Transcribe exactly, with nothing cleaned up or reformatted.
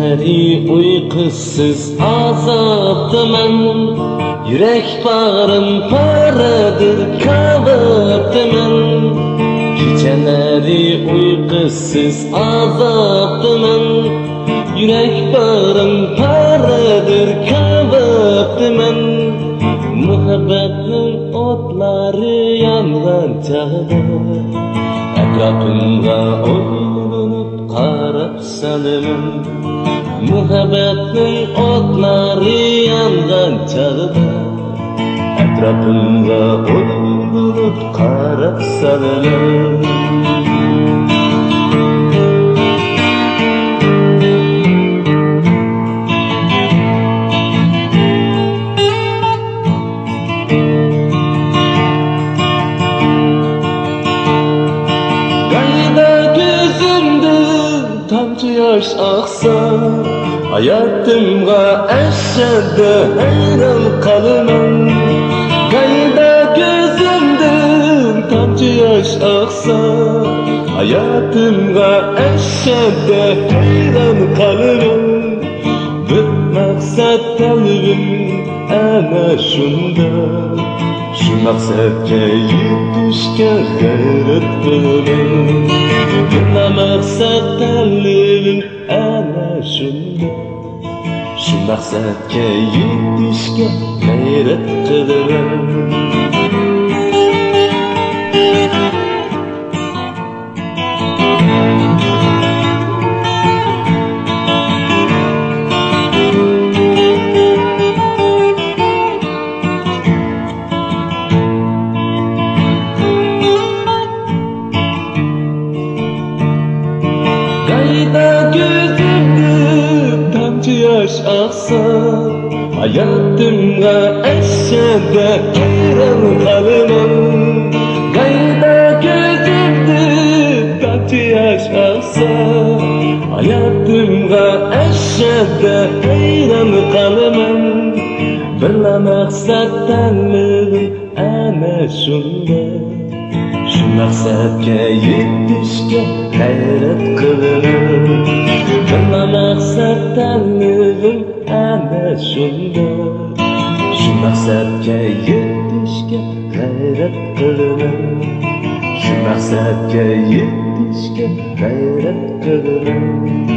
كېچىلەرنى ئۇيقۇسىز ئازابتىمەن، يۈرەك باغرىم پارىدىر كاۋاپتىمەن. كېچىلەرنى ئۇيقۇسىز ئازابتىمەن، يۈرەك باغرىم پارىدىر كاۋاپتىمەن. مۇھەببەتنىڭ ئوتلىرى يانغان چاغدا، ئەتراپىمغا ئويلىنىپ قاراپ سالىمەن. مۇھەببەتنىڭ ئوتلىرى يانغان چاغدا، ئەتراپىمغا ئويلىنىپ قاراپ سالىمەن. قايدا كۆزۈمدىن تامچە ياش ئاقسا، ھاياتىمغا ئەشەددە ھەيران قالىمەن. قايدا كۆزۈمدىن تامچە ياش ئاقسا، ھاياتىمغا ئەشەددە ھەيران قالىمەن. بىر مەقسەت تەلىپىم ئەنە شۇنداق، شۇ مەقسەتكە يېتىشكە غەيرەت قىلىمەن. بىر مەقسەت تەلىپىم ئەنە شۇنداق، شۇ مەقسەتكە يېتىشكە غەيرەت قىلىمەن. قايدا كۆزۈمدىن تامچە ياش ئاقسا، ھاياتىمغا ئەشەددە ھەيران قالىمەن. قايدا كۆزۈمدىن تامچە ياش ئاقسا، ھاياتىمغا ئەشەددە ھەيران قالىمەن. بىرلا مەقسەت تەلىپىم ئەنە شۇنداق، شۇ مەقسەتكە يېتىشكە غەيرەت قىلىمەن. بىرلا مەقسەت تەلىپىم ئەنە شۇنداق، شۇ مەقسەتكە يېتىشكە غەيرەت قىلىمەن. شۇ مەقسەتكە يېتىشكە غەيرەت قىلىمەن.